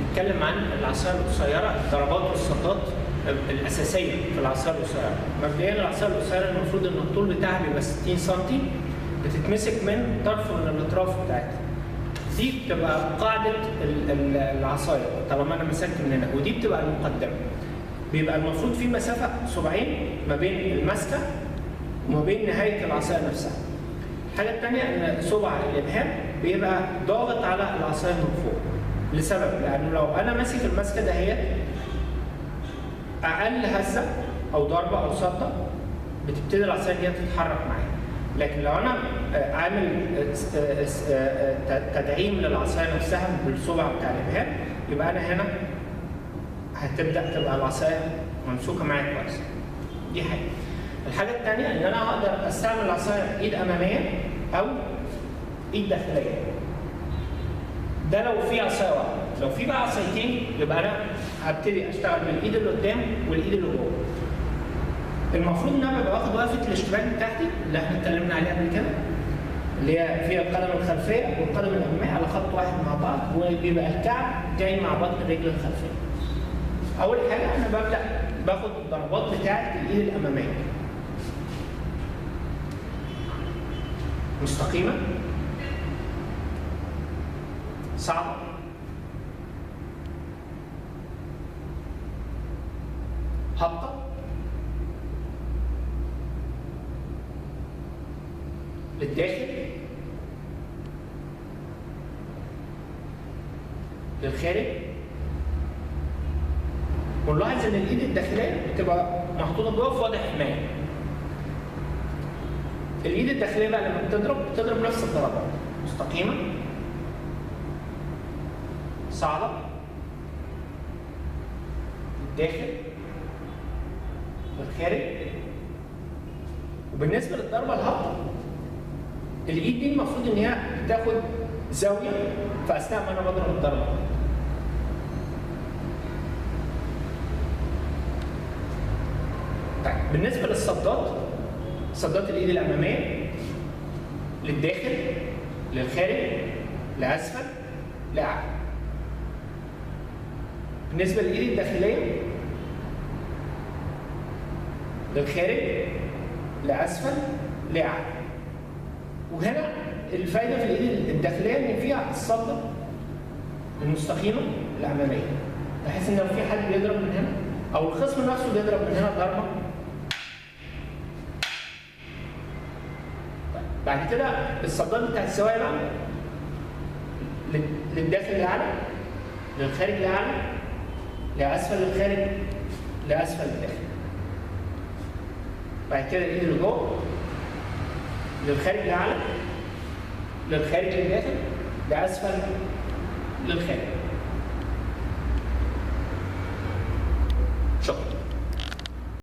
هنتكلم عن العصاية القصيرة، الضربات والصدات الاساسية في العصاية القصيرة. مبدئيا العصاية القصيرة المفروض ان الطول بتاعها بيبقى 60 سم، بتتمسك من طرف من الاطراف بتاعتها. دي بتبقى قاعدة العصاية طالما انا مسكت من هنا، ودي بتبقى المقدمة. بيبقى المفروض في مسافة صباعين ما بين المسكه وما بين نهاية العصاية نفسها. الحاجة الثانية ان صبع الابهام بيبقى ضاغط على العصاية من فوق، لسبب لانه لو انا ماسك المسكه دهيت اقل هزه او ضربه او صده بتبتدي العصاية دي تتحرك معايا، لكن لو انا عامل تدعيم للعصايه نفسها بالصبع بتاع الابهام يبقى انا هنا هتبدا تبقى العصاية ممسوكه معايا كويس. دي حاجة. الحاجة الثانية ان انا هقدر استعمل العصاية ايد امامية او ايد داخلية. ده لو في عصاية واحدة، لو في بقى عصايتين يبقى انا هبتدي اشتغل بالايد اللي قدام والايد اللي جوه. المفروض ان انا ببقى واخد وقفه الاشتباك بتاعتي اللي احنا اتكلمنا عليها قبل كده، اللي هي فيها القدم الخلفية والقدم الامامية على خط واحد مع بعض، وبيبقى الكعب جاي مع بطن الرجل الخلفية. اول حاجة انا ببدا باخد الضربات بتاعه الايد الامامية مستقيمة صعبة هابطة للداخل للخارج. ونلاحظ ان الايد الداخلية بتبقى محطوطة جوه في وضع حماية. الايد الداخلية بقى لما بتضرب بتضرب نفس الضربات، مستقيمة صعبة للداخل للخارج. وبالنسبة للضربه الهابطه الايد دي المفروض ان هي بتاخد زاوية في اثناء ما انا بضرب الضربة. طيب بالنسبة للصدات، صدات الايد الامامية للداخل للخارج لاسفل لاعلى. بالنسبة للايد الداخلية للخارج لاسفل لاعلى. وهنا الفايدة في الايد الداخلية ان فيها الصده المستقيمة الامامية، بحيث ان لو في حد بيضرب من هنا او الخصم نفسه بيضرب من هنا ضربه. طيب بعد كده الصدات بتاعت الزوايا بقى للداخل لاعلى للخارج لاعلى لاسفل للخارج لاسفل للداخل. بعد كده الايد اللي جوه للخارج لاعلى للخارج للداخل لاسفل للخارج.